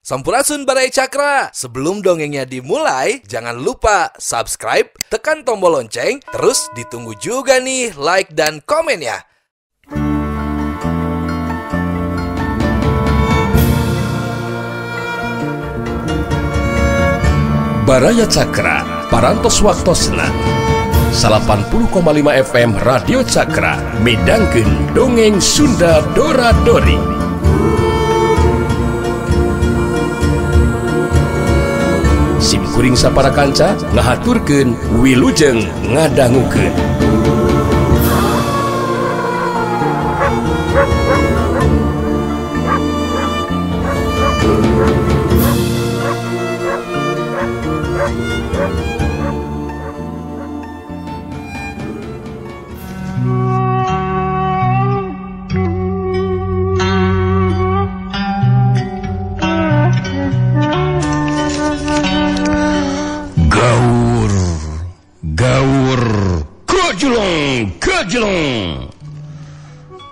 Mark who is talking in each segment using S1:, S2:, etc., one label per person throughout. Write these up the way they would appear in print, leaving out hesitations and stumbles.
S1: Sampurasun Baraya Cakra. Sebelum dongengnya dimulai, jangan lupa subscribe, tekan tombol lonceng, terus ditunggu juga nih like dan komen ya.
S2: Baraya Cakra, Parantos Waktosna 80,5 FM Radio Cakra midangkeun dongeng Sunda Dora Dori. Sim kuring sapara kanca ngahaturkeun wilujeng ngadangukeun.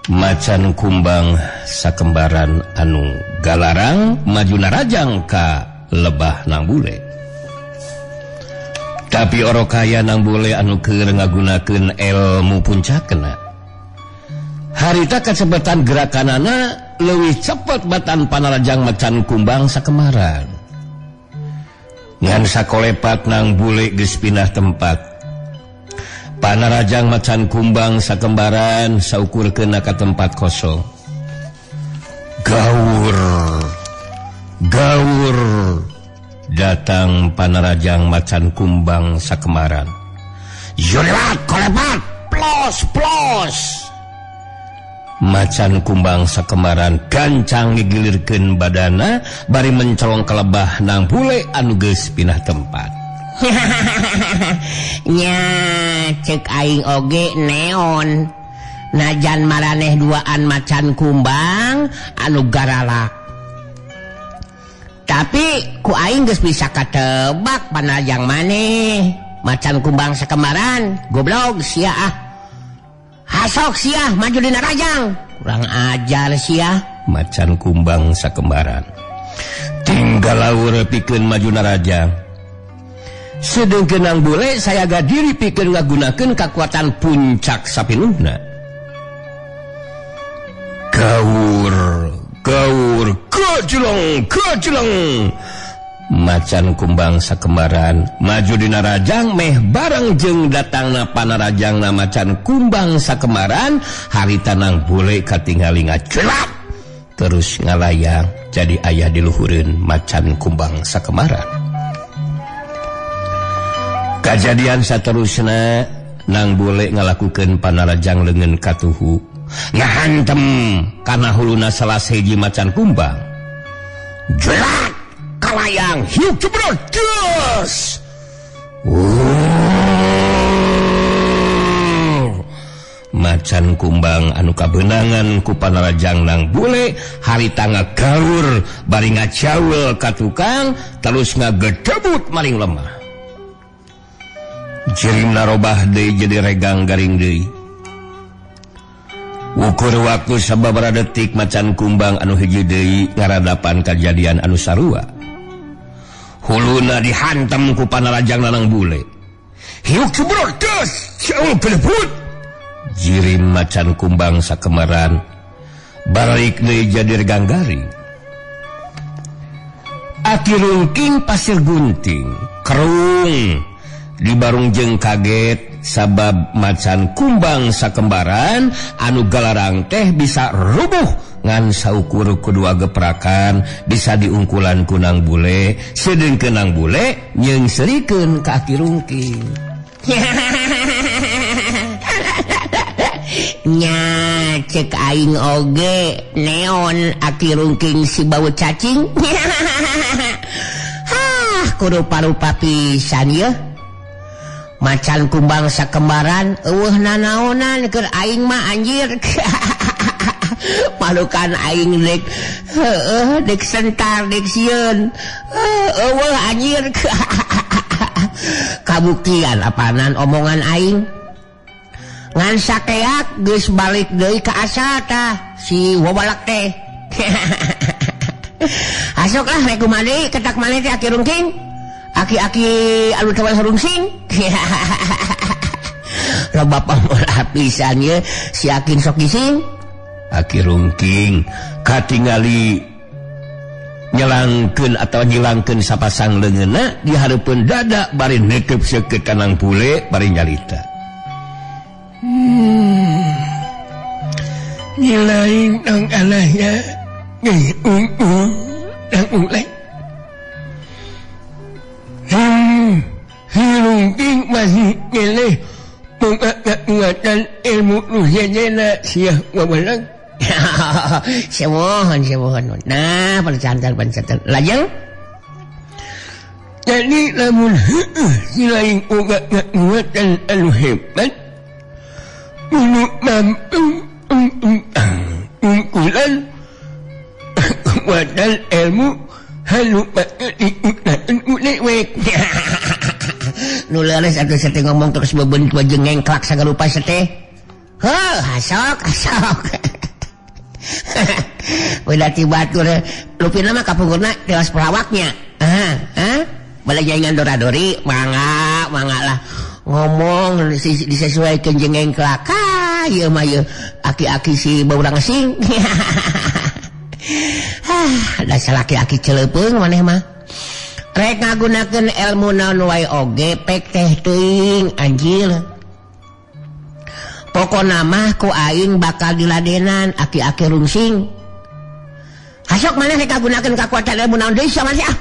S3: Macan kumbang sakembaran anu galarang maju narajang ka lebah nang bule. Tapi orokaya nang bule anu keur ngagunakeun ilmu puncakna. Harita kacepetan gerakanana leuwih cepet batan panarajang macan kumbang sakembaran. Ngan sakolepat nang bule geus pindah tempat. Panarajang macan kumbang sakembaran saukur kena ka tempat kosong. Gaur, gaur, datang panarajang macan kumbang sakembaran. Yolebat, kolebat, plos, plos. Macan kumbang sakembaran gancang ngigilirkeun badana bari mencolong kelebah nang bule anu geus pindah tempat.
S4: Nya cek aing oge neon najan maraneh duaan macan kumbang anu garalak, tapi ku aing geus bisa katebak panajang maneh macan kumbang sakembaran. Goblok sia ah, hasok sia maju dina rajang, kurang ajar sia.
S3: Macan kumbang sakembaran tinggal laur pikeun maju narajang. Sedengkeun nang bule saya gadiri pikeun ngagunakeun kakuatan puncak sapinuhna. Gaur, gaur, gajleng, gajleng. Macan kumbang sakembaran maju dina rajang meh bareng jeung datangna panarajangna macan kumbang sakembaran. Harita nang bule katingali ngacelak terus ngalayang jadi ayah diluhureun macan kumbang sakembaran. Kajadian saterusna nang bule ngalakukeun panarajang leungeun katuhu ngahantem kana huluna salah sahiji macan kumbang. Jelak kalayang hiuk jebrot geus. Macan kumbang anu kabeunangan ku panarajang nang bule harita ngagaur bari ngajaul ka tukang terus ngagedebut maring lemah. Jirimna robah deui jadi regang garing deui. Ukur waktu sababaraha detik macan kumbang anu hiji deui ngaradapan kajadian anu sarua. Huluna dihantem ku panarajang nang bule. Hiuk jebrot geus, jauh belebut. Jirim macan kumbang sakembaran balik deui jadi regang garing. Aki rungking pasir gunting, kerung di barung jeung kaget sabab macan kumbang sakembaran anu galarang teh bisa rubuh ngan saukur kedua geprakan bisa diungkulan kunang bule, sedengkeun nang bule nyeungseurikeun ka aki rungking.
S4: Nya cek aing oge neon aki rungking si bau cacing. Hah, kudu parupa pisan yeuh. Macan kumbang sakembaran eueuh nanaonan keur aing mah anjir. Malukan aing dek heueuh dek sentar dek sieun eueuh anjir. Kabuktian apanan omongan aing. Ngan sakeak geus balik deui ka asa tah si wabalak teh. Asok lah rek kumaha deui ketak maneh teh Aki Rungking. Aki-aki anu tewal rungsing. Loba pamolah pisan ye si Akin sok gising.
S3: Aki Rungking katingali nyelangkeun atau nyilangkeun sapasang leungeunna di hareupeun dada bari nekep seukeut ka Nang Bule bari nyarita.
S5: Nyilain dong alahnya nang ulai. Si Rungking masih ngeleh kekuatan ilmu nuhyeuna sia wawalang.
S4: Semohon semohon. Nah, percantan lajeng.
S5: Jadi lamun heueuh si lain boga kekuatan anu hebat kudu mampu ungkulan kekuatan ilmu halu patut digunakan ulewek.
S4: Nu leres atuh sete ngomong terus bebeun jeung ngengklak sagarupa sete. Heuh, asok asok. Udah tiba batur lupina mah kapungkurna tewas pelawaknya. Hah? Bala jaingan dora-dori, mangga mangga lah. Ngomong disesuaikan jeung ngengklak. Ah, ieu mah ieu aki-aki si baurang sing. Hah, dasar laki-aki celepeung maneh mah. Rek ngagunakeun ilmu naon wae oge pek teh teuing anjir. Pokona mah ku aing bakal diladenan aki-aki rungsing. Hasok maneh rek ngagunakeun kakuatan ilmu naon deui sia maneh ah.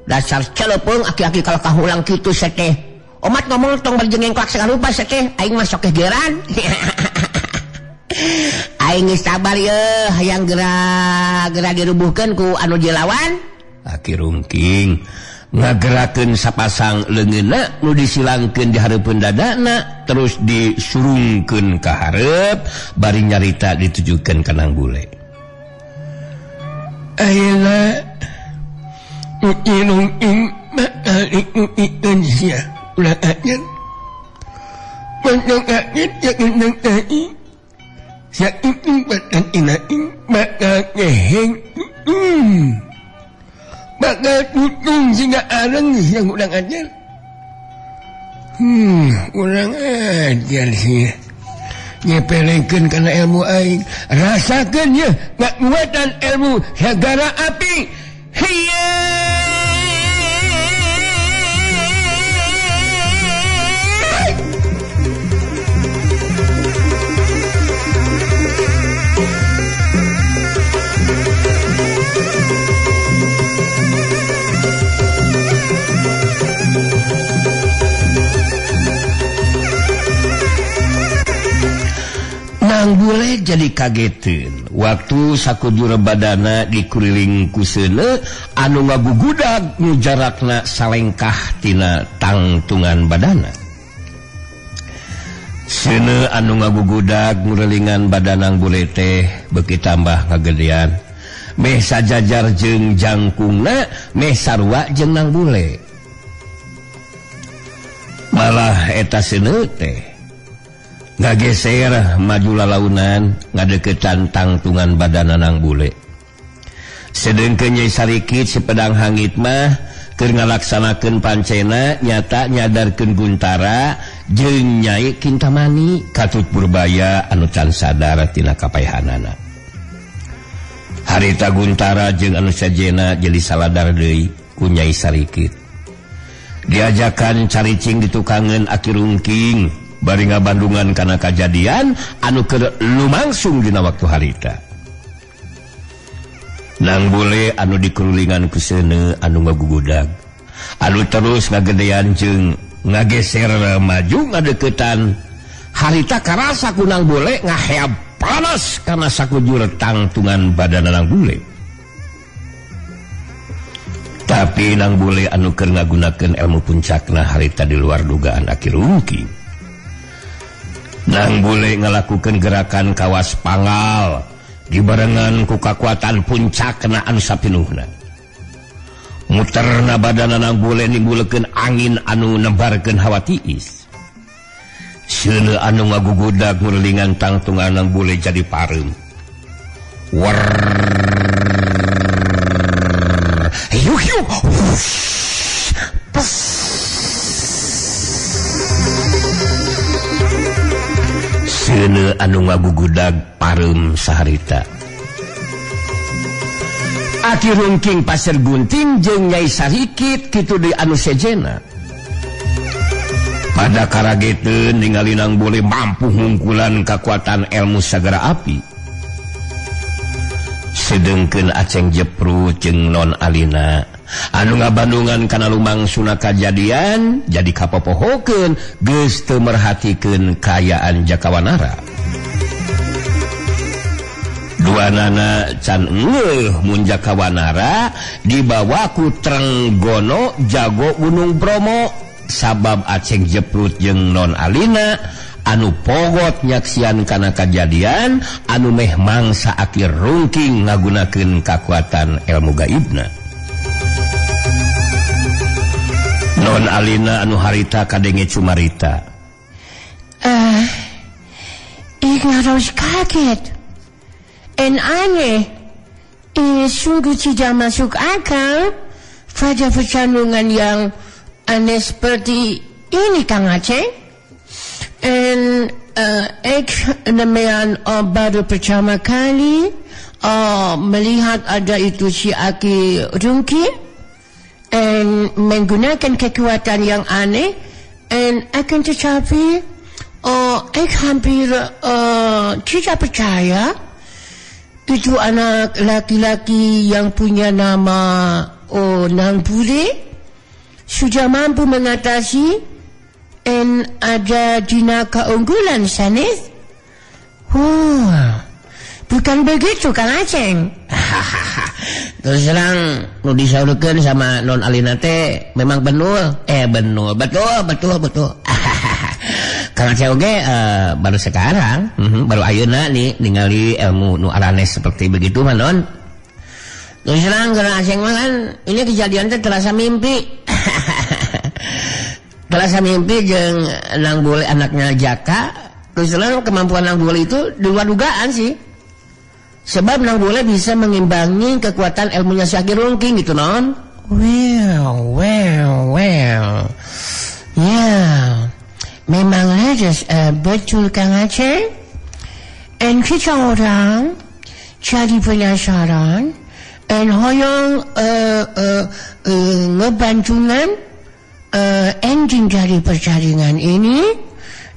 S4: Dasar celepeung aki-aki kalau kahulang kitu seteh. Omat ngomong tong bari jeung ngengklak sagarupa seteh, aing mah sok gegeran. Aing geus sabar yeuh hayang gera-gera dirubuhkeun ku anu dilawan.
S3: Aki Rungking ngagerakeun sapasang leungeunna nu disilangkeun di hareupeun dadana terus disurungkeun ka hareup bari nyarita ditujukeun ka Nang Bule.
S5: Ayeuna Aki Rungking bakal diukikeun sia ulah ajen. Mantong ajen yakin tai. Sakitu batan inaing bakal ngeheng. Bakal tutung sehingga areng yang kurang ajar. Kurang ajar sih. Nyepelekeun kana ilmu aing. Rasakeun ye ngakuatan ilmu sagara api. Hiya.
S3: Nang Bule jadi kagetin waktu sakujur badana dikuriling ku seuneu anu ngagugudag nu jarakna salengkah tina tangtungan badana. Seuneu anu ngagugudag ngurilingan badan Nang Bule teh beuki tambah ngagedean. Meh sajajar jeung jangkungna, meh sarua jeung Nang Bule. Malah eta seuneu teh ngageser maju lalaunan ngadeukeutan tangtungan badana Nang Bule. Sedengkeun Nyai Sarikit si pedang hangit mah keur ngalaksanakeun pancena nyata nyadarkeun Guntara jeung Nyai Kintamani katut Purbaya anu can sadar tina kapaehanana. Harita Guntara jeung anu sajena jadi saladar deui ku Nyai Sarikit. Diajakan caricing ditukangeun Aki Rungking bari ngabandungan kana kajadian anu keur lumangsung dina waktu harita. Nang Bule anu dikurulingan ku seuneu anu ngagugudag, anu terus ngagedean jeung ngageser maju ngadeuketan harita karasa ku Nang Bule ngaheab panas kana sakujur tangtungan badan Nang Bule. Tapi Nang Bule anu keur ngagunakeun ilmu puncakna harita di luar dugaan Aki Rungking. Nang Bule ngalakukeun gerakan kawas pangal dibarengan ku kakuatan puncakna anu sapinuhna. Muterna badana Nang Bule nimbulkeun angin anu nembarkeun hawa tiis. Seuneu anu ngagugudag ngurilingan tangtungan Nang Bule jadi pareum. Wer
S5: Hiu.
S3: Seuneu anu ngagugudag pareum saharita. Aki Rungking Pasir Gunting jeung Nyai Sarikit kitu deui anu sejena. Pada karageteun ningali Nang Bule mampu ngungkulan kakuatan ilmu sagara api. Sedengkeun Aceng Jeprut jeung Non Alina anu ngabandungan kana lumangsuna kajadian jadi kapopohokeun geus teu merhatikeun kaayaan Jakawanara. Duanana can engeuh mun Jakawanara dibawa ku Trenggono jago Gunung Bromo sabab Aceng Jeprut jeung Non Alina anu pogot nyaksian kana kajadian anu meh mangsa Aki Rungking ngagunakeun kakuatan ilmu gaibna. Non Alina anu harita kadenge cumarita.
S5: Ik harus kaget. En aneh, sungguh tidak masuk akal pada percandungan yang aneh seperti ini, Kang Aceh. En ik demian baru pertama kali melihat ada itu si Aki Rungking en menggunakan kekuatan yang aneh, en akan tetapi ik hampir tidak percaya itu anak laki-laki yang punya nama Nang Bule sudah mampu mengatasi en ada dina keunggulan sanes. Bukan begitu Kang Aceng.
S4: Terus terang nu disaurkeun sama Non Alina teh memang benul. Benul. Betul, betul, betul. Kang Aceng oge baru sekarang, baru ayeuna nih ningali ilmu nu aranes seperti begitu mah Non. Terus terang Kang Aceng mah kan ini kejadian teh terasa mimpi. Terasa mimpi jeung Nang Bule anaknya Jaka. Terus terang kemampuan Nang Bule itu di luar dugaan sih. Sebab Nang Bule bisa mengimbangi kekuatan ilmunya si Aki Rungking gitu Non.
S5: Well, well, well. Ya, memang aja betul Kang Aceh. En kita orang jadi penasaran en hoyong ngebantunan ending dari persaingan ini,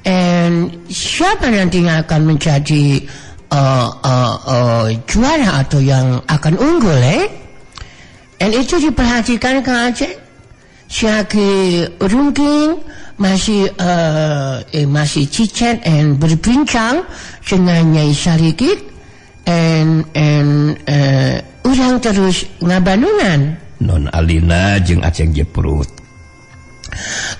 S5: en siapa nantinya akan menjadi juara atau yang akan unggul En itu diperhatikan Kang Aceh. Si Aki Rungking masih masih cicet and berbincang dengan Nyai Sarikit and urang terus ngabanungan.
S3: Non Alina jeung Aceng Jeprut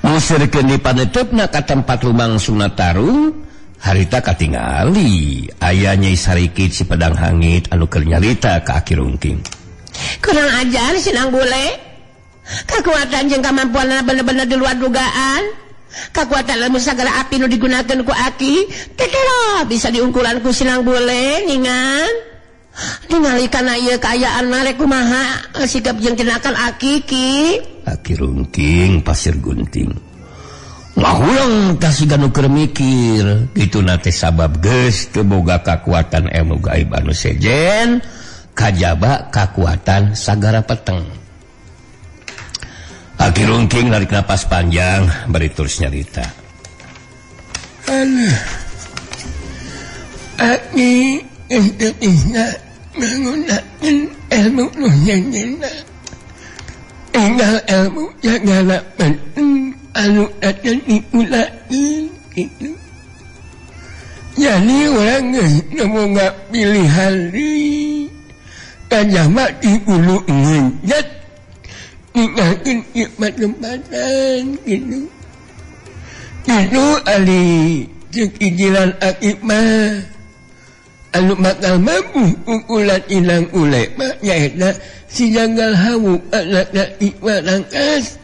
S3: muserkeun di paneuteup ka tempat lumangsungna tarung harita katingali aya Nyai Sarikit si pedang hangit anu keur nyarita ka Aki Rungking.
S4: Kurang ajar si Nang Bule. Kekuatan jeung kemampuanna bener-bener di luar dugaan. Kekuatan ilmu sagala api nu digunakeun ku Aki teteh bisa diungkulan ku si Nang Bule ningan. Ningali kana ieu kaayaan mah rek kumaha sikap jeung tindakan Aki ki.
S3: Aki Rungking Pasir Gunting ngahuleng tah siga nu keur mikir kituna teh sabab geus teu boga kakuatan ilmu gaib anu sejen kajaba kakuatan sagara peteng. Aki Rungking narik napas panjang bari terus nyarita.
S5: Aduh, Aki teu bisa menggunakan ilmu nu nyeunyeuna. Enggal ilmu sagala peteng anu datang diulakeun kitu. Jadi urang geus teu boga pilihan deui. Kajaba di ulu ngeunjat ninggalkeun ieu patempatan kitu. Kitu ali ceuk ijilan Aki mah anu bakal mampu ukulan ilang ule mah nyaeta si janggal hawu anakna Iwarangkas.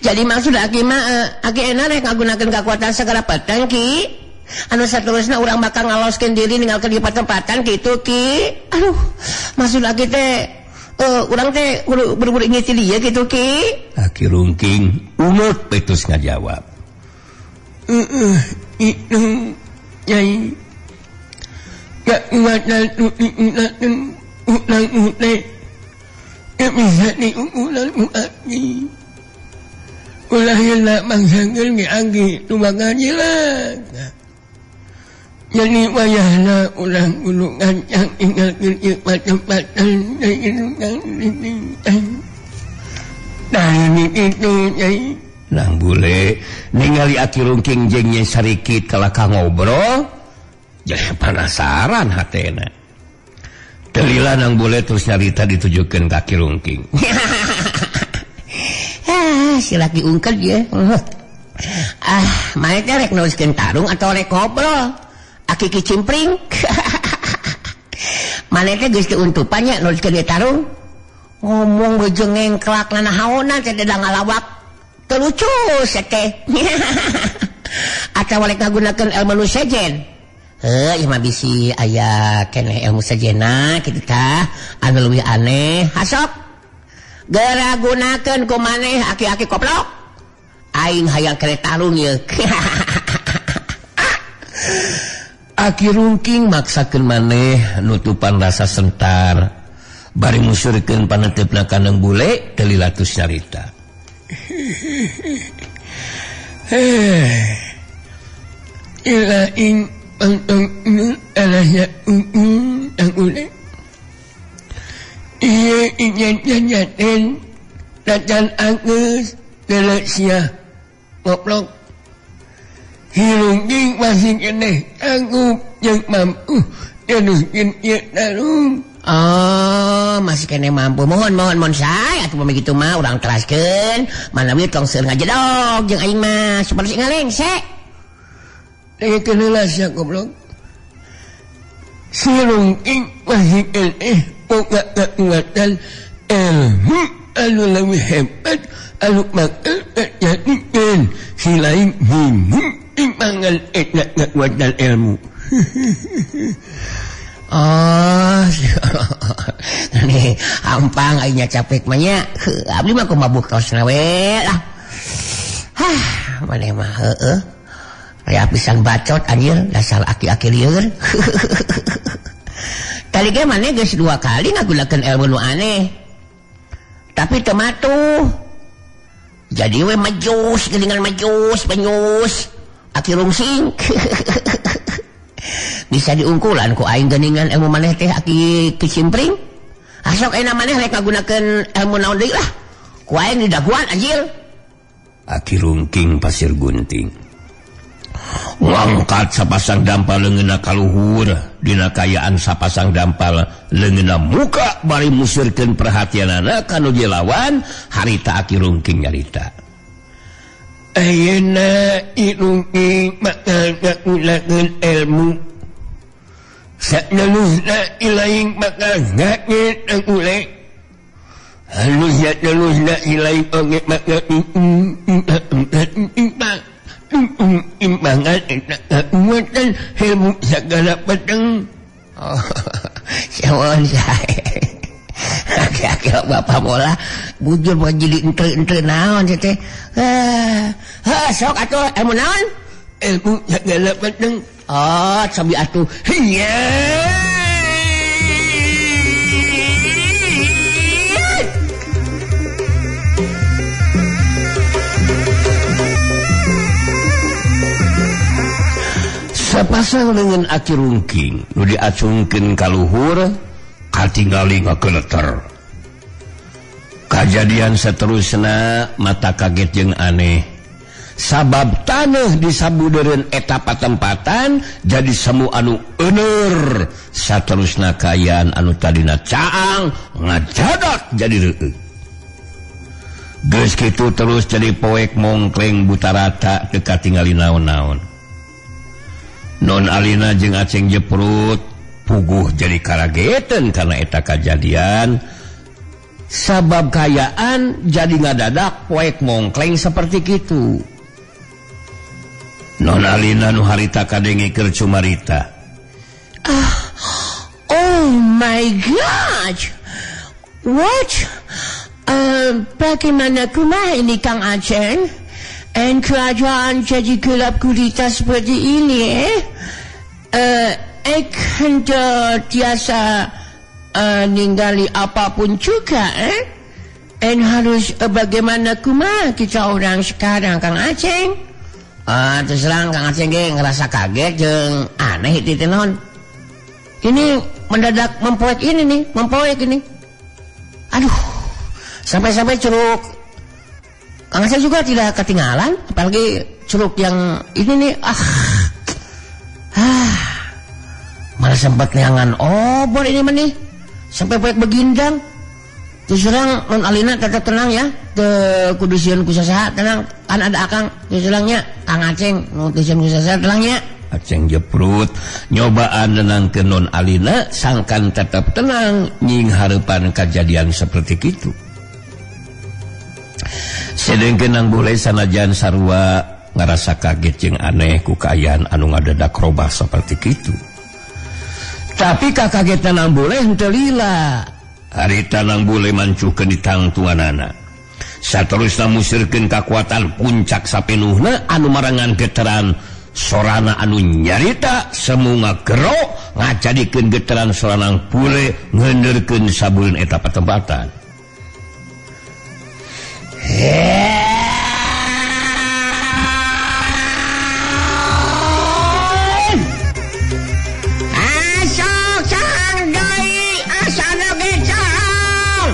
S4: Jadi maksud Aki mah Aki enak rek ngagunakeun kakuatan sagala peteng ki. Anu saterusna urang bakal ngaloskeun diri ninggalkeun di patempatan kitu ki. Aduh, maksud Aki teh Urang teh kudu buru-buru ngiti dia gitu ki.
S3: Aki Rungking ungut petus ngajawab.
S5: Itu nyai. Kakuatan ulang ulang teh. Bisa diulang aki. Ulah heula mangsakeun ge anggi tumakan jelas. Jadi wayahna ulah kudu ngancang tinggalkeun ieu patempatan nah itu nyai.
S3: Nang bule ningali Aki Rungking jeung Nyai Sarikit kalakah ngobrol jadi penasaran hatena. Telila nang bule terus nyarita ditujukeun ka Aki Rungking.
S4: Si laki ungkel ya. Ah, maneh teh rek neruskeun tarung atau rek ngobrol? Aki kicimpring. Maneh teh geus teu untupan nya neruskeun ieu tarung. Ngomong geus ngengklak nanahaonan teh da ngalawak. Teu lucu sia teh. Atawa rek ngagunakeun ilmu nu sejen. Heuh, ieu mah bisi aya keneh ilmu sejenna kitu tah, anu leuwih aneh. Hasok. Geura gunakeun ku maneh aki-aki koplok. Aing hayang kere tarung ieu.
S3: Aki Rungking maksakeun maneh nutupan rasa sentar. Bari musurkeun panetepna ka Nang Bule teu lilatus nyarita.
S5: Ila ing pangtong alahya ang ule. Iya inyan-nyanyaten tacan anggeus sia ngoplok. Hirungking masih keneh sanggup jeung mampu teruskeun ieu tarung.
S4: Oh, masih keneh mampu. Mohon mohon mohon saya atuh pami kitu mah urang teraskeun. Manawi tong seueur ngajedog jeung aing mah supaya sing ngalengse.
S5: Dengekeun heula sia goblok. Sirungking masih keneh boga kekuatan ilmu anu leuwih hebat anu bakal kajadikeun si lain bingung timbangan eta kekuatan ilmu.
S4: Oh, nih hampang aingnya capek mah nya. Abdi mah kumaha buktosna we lah. Hah, maneh mah heueuh. Aya pisan bacot anjir dasar aki-aki lieur. Tadi ge maneh geus 2 kali ngagunakeun ilmu nu aneh. Tapi teu matuh. Jadi we majus geuningan majus penyus aki rungsing. Bisa diungkulan ku aing geuningan ilmu maneh teh aki kicimpring. Asok ayeuna maneh rek ngagunakeun ilmu naon deui lah. Ku aing didaguan anjir.
S3: Aki Rungking pasir gunting. Ngangkat sapasang dampal leungeunna ka luhur dina kayaan sapasang dampal leungeunna muka bari musirkeun perhatianana ka nu lawan harita Aki Rungking nyarita.
S5: Ayeuna Irungking bakal ngagunakeun ilmu. Sanelusna ilaing bakal ngaget ang ule. Halusna telusna ilaing oge bakal imbangan eta kekuatan ilmu sagala peteng.
S4: Oh, siawan sae. Aki-aki bapak bola bujur bukan jadi ente-ente naon teh. Heh, sok atuh ilmu naon?
S5: Ilmu sagala peteng.
S4: Oh, sambi atuh.
S5: Hiya.
S3: Sapasang dengan Aki Rungking nu diacungkeun ka luhur katingali ngakeleter. Kajadian seterusna mata kaget jeung aneh. Sabab taneuh disabudeureun eta patempatan jadi semu anu euneur. Saterusna kaayaan anu tadina caang ngajadak jadi reueut. Geus kitu terus jadi poek mongkleng butarata teu katingali naon-naon. Non Alina jeung Aceng Jeprut puguh jadi karagetan karena eta kajadian. Sabab kayaan jadi ngadadak poek mongkleng seperti kitu. Non Alina nu harita kadenge keur cumarita.
S4: Ah, oh my God.
S5: What? Bagaimana kumaha ini Kang Aceng? And keadaan jadi gelap gulita seperti ini, eh? Ek hendak tiasa ninggali apapun juga, eh? And harus bagaimana kumaha kita orang sekarang, Kang Aceng? Terus terang Kang Aceng ge ngerasa kaget jeung aneh itu non. Ini mendadak mempoek ini nih, mempoek ini. Aduh, sampai-sampai curug Kang Aceng juga tidak ketinggalan, apalagi curug yang ini nih. Malah sempat neangan obor ini mah nih, sampai poek begindang. Terus terang Non Alina tetap tenang ya, teu kudu sieun ku sasaha, tenang kan ada Akang. Terus terangnya Kang Aceng nu teu sieun ku sasaha, tenangnya.
S3: Aceng Jeprut nyobaan nenangkeun Non Alina sangkan tetap tenang nying hareupan kajadian seperti kitu. Sedengkeun Nang Bule sanajan sarua ngarasa kaget jeung aneh ku kaayaan anu ngadadak robah seperti kitu. Tapi kakagetan Nang Bule henteu lila. Harita Nang Bule mancuhkeun ditangtunganana. Saterusna musirkeun kakuatan puncak sapenuhna anu marangan getaran sorana anu nyarita semunga gero ngajadikeun getaran sorana Nang Bule ngeundeurkeun sabuleun eta patempatan.
S4: Asok cang deui, asana ge cang.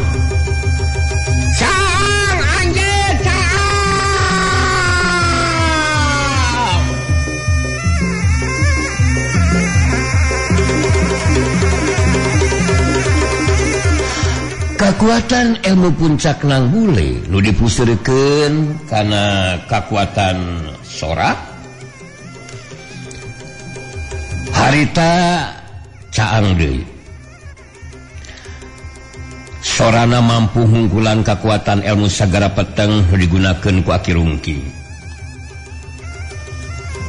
S4: Cang anjeun cang.
S3: Kakuatan ilmu puncak Nang Bule nu dipusirkeun kana kakuatan sora harita caang deui. Sorana mampu hungkulan kakuatan ilmu sagara peteng nu digunakeun ku Aki Rungking.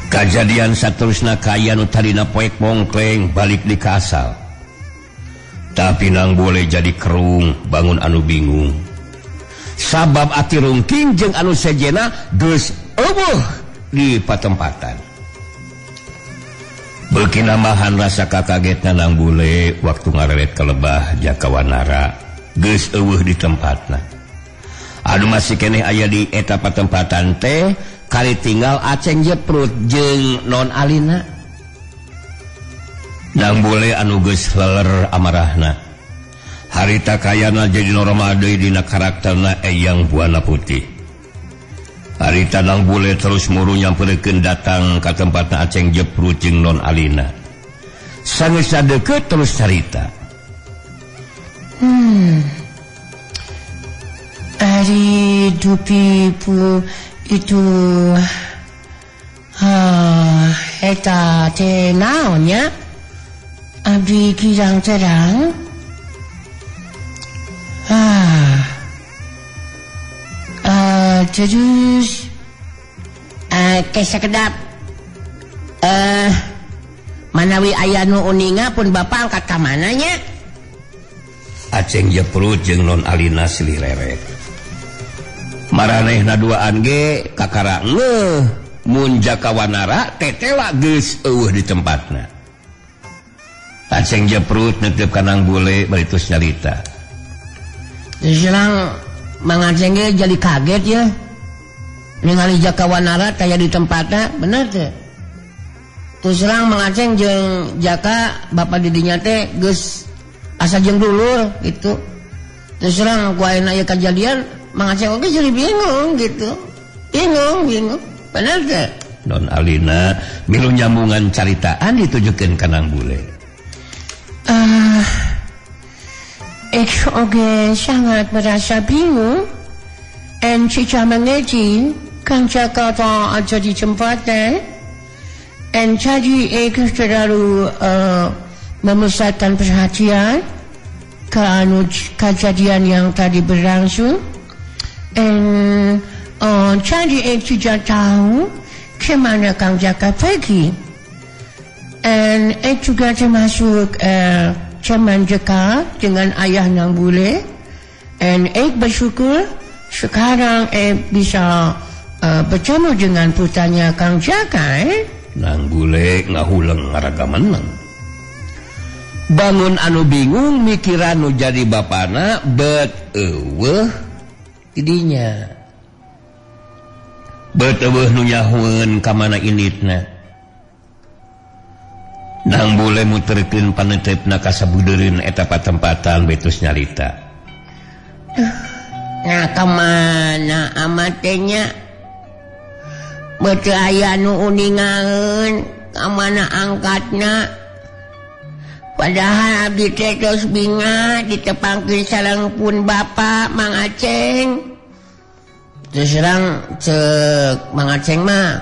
S3: Kajadian saterusna kaayaan nu tadina poek mongkleng balik di ka asal. Tapi Nang Bule jadi kerung bangun anu bingung. Sabab Aki Rungking jeung anu sejena geus eueuh di patempatan. Beuki nambahan rasa kakagetna Nang Bule waktu ngarelet ka lebah Jaka Wanara geus eueuh di tempatna. Anu masih keneh aya di eta patempatan teh kali tinggal Aceng Jeprut jeung Non Alina. Nang Bule anu geus leler amarahna. Harita kayana jadi normal deui dina karakterna Eyang Buana Putih. Harita Nang Bule terus muru nyamperkeun datang ka tempatna Aceng Jeprut jeung Non Alina. Sanggeus sadeukeut terus carita.
S5: Ari dupi pu itu eta teh naon nya? Abdi kirang terang. Terus kesekedap manawi aya nu uninga pun bapak angkat ka mana nya?
S3: Aceng Jeprut jeung Non Alina silih rerek. Maranehna duaan ge kakara ngeuh mun Jaka Wanara tetela geus eueuh di tempatna. Aceng Jeprut netep ka Nang Bule bari tos nyarita.
S5: Terus Mang Aceng ge jadi kaget ya. Ningali Jaka Wanara taya di tempatna, bener teh. Terus terang Mang Aceng jeung Jaka bapak didinya teh geus asa jeung dulur gitu. Terus terang ku ayeuna ieu kajadian Mang Aceng oge jadi bingung gitu. Bingung, bingung. Bener teh.
S3: Non Alina milu nyambungan caritaan ditujukeun ka Nang Bule.
S5: Ik oge sangat merasa bingung. En Cica mengeji Kang Jaka tak ada di tempatnya. En jadi ik terlalu memusatkan perhatian ke kejadian yang tadi berlangsung. En jadi ik tidak tahu kemana Kang Jaka pergi. En ik juga termasuk teman dekat dengan ayah Nang Bule. And ik bersyukur sekarang bisa bertemu dengan putranya Kang Jaka.
S3: Nang bule ngahuleng ngaraga menang. Bangun anu bingung mikiran nu jadi bapana bet eueuh tidinya. Bet eueuh nu nyahueun ka mana inditna. Nang bule muterkeun paneuteup ka sabudeureun eta patempatan betus nyarita.
S5: Nah ka mana amat teh nya? Beuteung aya nu uningaeun ka mana angkatna. Padahal abdi teh tos bingah ditepangkeun sareng pun bapa Mang Aceng. Terus serang cek Mang Aceng mah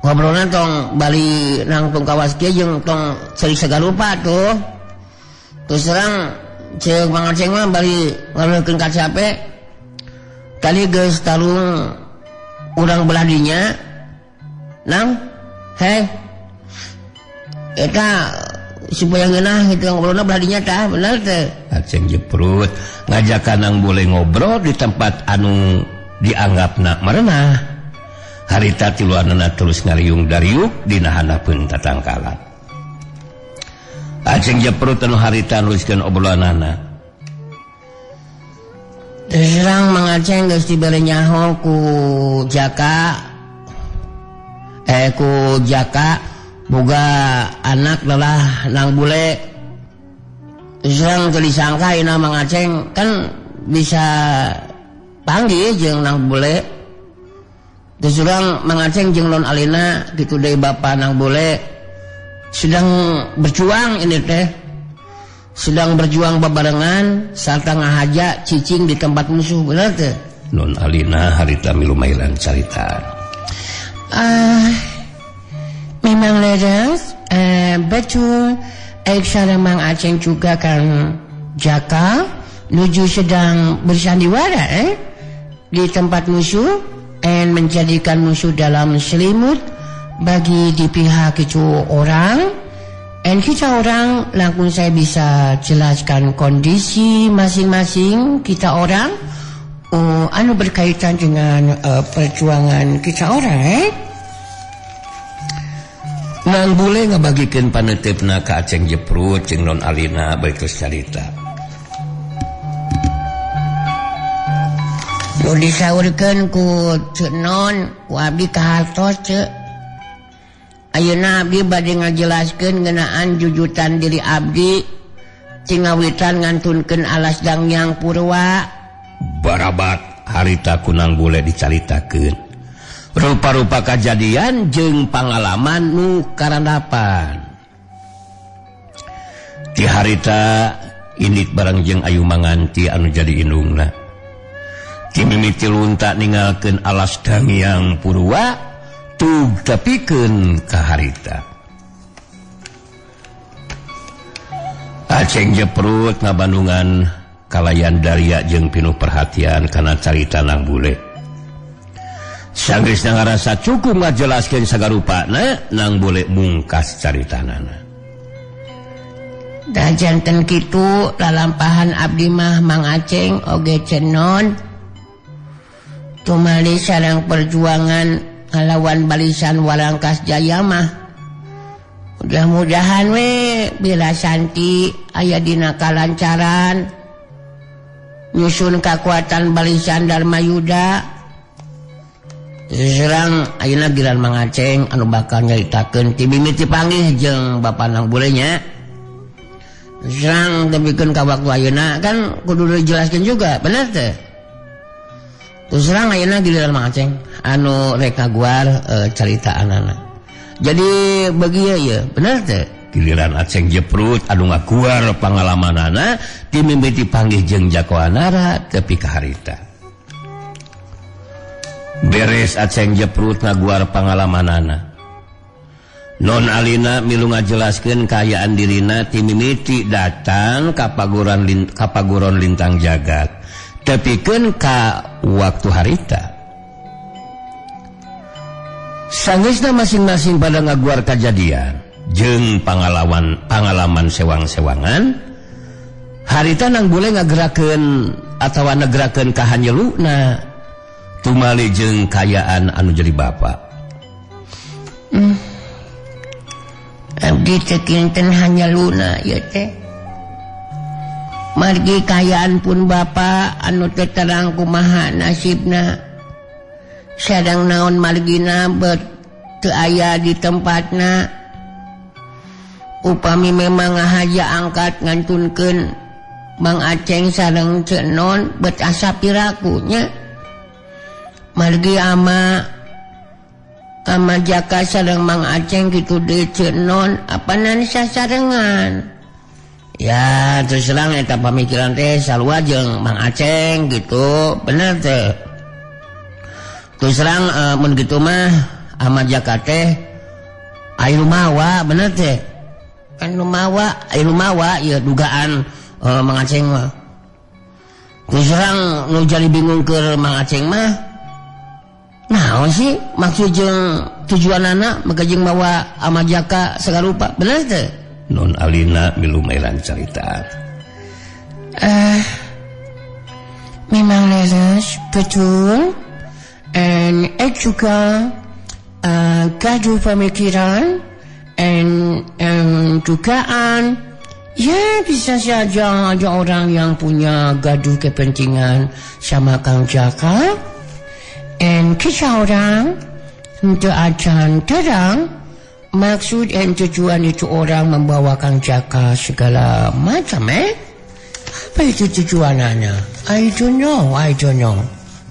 S5: ngobrolna tong bali nangtung kawas kieu jeung tong ceuri sagarupa tuh. Terus serang cek Mang Aceng mah bali ngaleukeun ka cape. Tadi geus talung urang belah dinya. Nang, hei. Eta supaya ngeunah kitu ngobrolna belah dinya tah, bener teh.
S3: Aceng Jeprut ngajakan nang boleh ngobrol di tempat anu dianggapna merenah. Harita tiluanana terus ngariung dariuk dina handapeun tatangkalan. Aceng Jeprut anu harita neruskeun obrolanana.
S5: Terserang Mang Aceng geus dibere nyaho ku Jaka. Ku Jaka boga anak lelah nang bule. Terserang teu disangka ayeuna Mang Aceng kan bisa panggih jeung nang bule. Terserang Mang Aceng jeung Non Alina kitu deui bapa nang bule sedang berjuang ini teh. Sedang berjuang babarengan sarta ngahaja cicing di tempat musuh, bener teh?
S3: Non Alina harita milu mailan carita.
S5: Memang leres, betul. Sareng Mang Aceng juga Kang Jaka nuju sedang bersandiwara di tempat musuh and menjadikan musuh dalam selimut bagi di pihak itu orang. And kita orang langsung saya bisa jelaskan kondisi masing-masing kita orang anu berkaitan dengan perjuangan kita orang.
S3: Nang bule ngabagikeun paneuteup ka Aceng Jeprut jeung Non Alina bari terus carita.
S5: Nu disaurkeun ku Ceu Non ku abdi kahartos Ceu. Ayeuna abdi bade ngajelaskeun ngeunaan jujutan diri abdi cingawitan ngantunkeun alas Dangyang Purwa.
S3: Barabat harita kunang bule dicaritakeun. Rupa-rupa kajadian jeung pangalaman nu karandapan. Ti harita indit bareng jeung Ayu Manganti anu jadi indungna. Ti mimiti lunta ninggalkeun alas Dangyang Purwa tug tepikeun ka harita. Aceng Jeprut ngabandungan kalayan daria jeung pinuh perhatian kana carita nang bule. Sanggeusna ngarasa cukup ngajelaskeun sagarupana, nang bule mungkas caritanana.
S5: Da janten kitu lalampahan abdi mah Mang Aceng oge Cenon. Tumali sareng perjuangan ngalawan barisan Warangkas Jaya mah. Mudah-mudahan we bila Santi aya dina kalancaran nyusun kakuatan barisan Darmayuda. Serang ayeuna giran Mang Aceng anu bakal nyaritakeun ti mimiti panggih jeung bapa nang bule nya. Serang tepikeun ka waktu ayeuna kan kudu dijelaskeun juga, bener teh? Terus serang ayeuna giliran Mang Aceng anu rek ngaguar caritaanana. Jadi bagi ya, bener teh?
S3: Giliran Aceng Jeprut anu ngaguar pangalamanana ti mimiti panggih jeung Jakoanara tepi ka harita. Beres Aceng Jeprut ngaguar pangalamanana. Non Alina milu ngajelaskeun kaayaan dirina ti mimiti datang ka paguron Lintang Jagat tepikeun ka waktu harita. Sanggeusna masing-masing pada ngaguar kajadian jeung pangalaman sewang-sewangan, harita nang bule ngagerakeun atawa negrakeun ka hanyeluna tumali jeung kayaan anu jadi bapa.
S5: Abdi teh kinten hanyeluna ieu teh. Margi kayaan pun bapa anu teu terang kumaha nasibna. Sareng naon margina bet teu aya di tempatna. Upami memang ngahaja angkat ngantunkeun Mang Aceng sareng Ceu Non bet asa piraku nya. Margi ama Jaka sareng Mang Aceng kitu deui Ceu Non apanan sasarengan.
S4: Ya terus terang eta pamikiran teh sarua jeung Mang Aceng gitu, bener teh. Terus terang mun kitu mah Ahmad Jaka teh aya mawa, bener teh.
S5: Kan nu mawa,
S4: aya nu mawa ieu dugaan Mang Aceng mah. Terus terang nu jadi bingung keur Mang Aceng mah naon sih maksud jeung tujuanana maka jeung mawa Ahmad Jaka sagarupa, bener teh.
S3: Non Alina milu mailan carita.
S5: Memang leres betul. And juga gaduh pemikiran and dugaan. Ya bisa saja ada orang yang punya gaduh kepentingan sama Kang Jaka. And kisah orang untuk acan terang maksud dan tujuan itu orang membawa Kang Jaka segala macam Apa itu tujuannya? I don't know.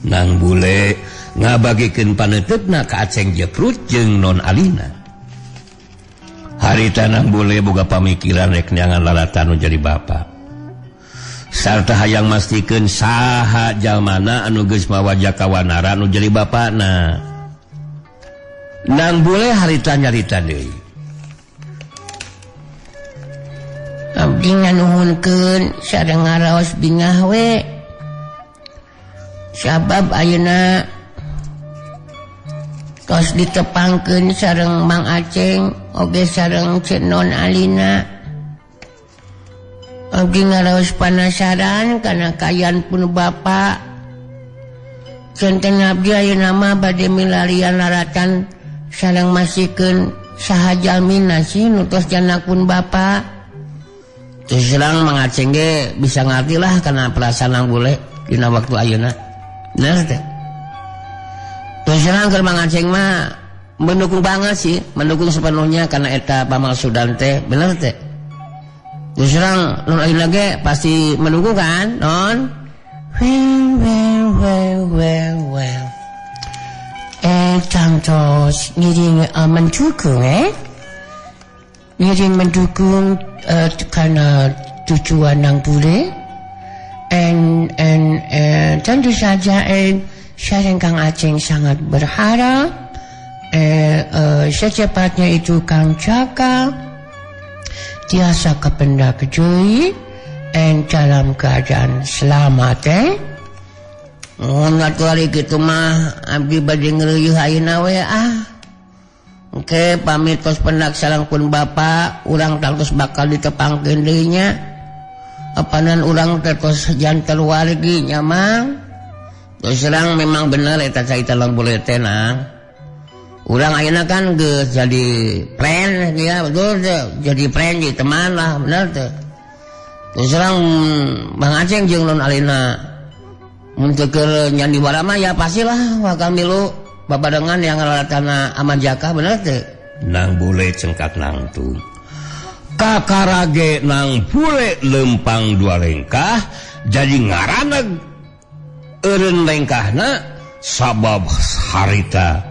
S3: Nang bule ngabagikeun paneuteup ka Aceng Jeprut jeung Non Alina. Harita nang bule boga pamikiran rek neangan lalatan nu jadi bapa. Sarta hayang mastikeun saha jalmana anu geus mawa Jaka Wanara nu jadi bapana. Nang bule harita nyarita deui.
S5: Abdi nganuhunkeun sareng ngaraos bingah we. Sabab ayeuna tos ditepangkeun sareng Mang Aceng oge sareng Ceu Non Alina. Abdi ngaraos panasaran kana kayan pun bapa. Centen abdi ayeuna mah bade milarian laratan sareng masikeun saha jalmina sih nu tos janakun bapa.
S4: Terus terang Mang Aceng ge bisa ngarti lah kana perasaan nang bule dina waktu ayeuna. Bener teh. Terus terang keur Mang Aceng mah mendukung banget sih, mendukung sepenuhnya karena eta pamaksudan teh, bener teh. Terus terang non ayeuna ge pasti mendukung kan, Non?
S5: Well. Tangtos ngiring mendukung Ngiring mendukung karena tujuan nang bule. And tentu saja sareng Kang Aceng sangat berharap secepatnya itu Kang Jaka tiasa kependak deui and dalam keadaan selamat
S4: Mun atuh ari kitu mah abdi bade ngreuyeuh ayeuna we ah. Engke pamit tos pendak sareng pun bapa, urang tangtos bakal ditepangkeun deui nya. Apanan urang teh tos janten wargi nya Mang. Terus terang memang bener eta carita lang bule teh nang. Urang ayeuna kan geus jadi friend ya, betul teh. Jadi friend jadi teman lah, bener teh. Terus terang Mang Aceng jeung Non Alina mun teu keur nyandiwara mah ya pastilah bakal milu babarengan yang ngalaratana Ahmad Jaka, bener teh.
S3: Nang bule cengkat nangtung. Kakarage nang bule lempang dua lengkah jadi ngaraneg eureun lengkahna sabab harita